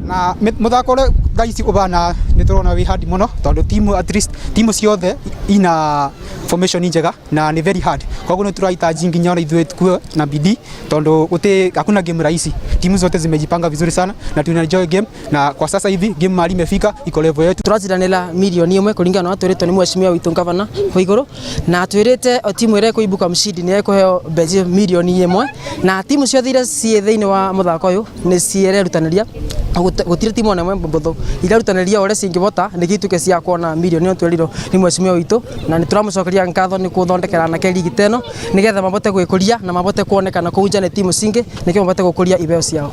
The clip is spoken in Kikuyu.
Na muthako uria thaa ici ubana ni turona wi hard muno tondu timu, at least timu ciothe ina formation njega na ni very hard. Koguo ni turahitaji nginya ona ithuĩ tukue na bidii tondu guti hakuna game rahisi. Timu zote zimejipanga vizuri sana na tuna enjoy game, na kwa sasa hivi game mahali imefika iko level yetu. Tũraciranĩra mirioni 1 kũringana na twĩrĩtwo nĩ mheshimiwa witũ gavana wa igũrũ, na twĩrĩte o timu ĩrĩa ĩkũibuka mshindi nĩ ĩkũheo mbeca mirioni 1, na timu ciothe iria ciĩ thĩinĩ wa mũthako ũyũ nĩ cirerutanĩria. Gũtirĩ timu ona ĩmwe mbũthũ, irerutanĩria ũrĩa cingĩhota nĩguo ituĩke cia kuona mirioni ĩyo twerirwo nĩ mheshimiwa witũ, na nĩ tũramũcokeria ngatho nĩ gũthondekera anake ligi ta ĩno nĩgetha mabote gwĩkũria na mabote kuonekana kũu nja nĩ timu cingĩ nĩkĩo mabote gũkũria iheo ciao.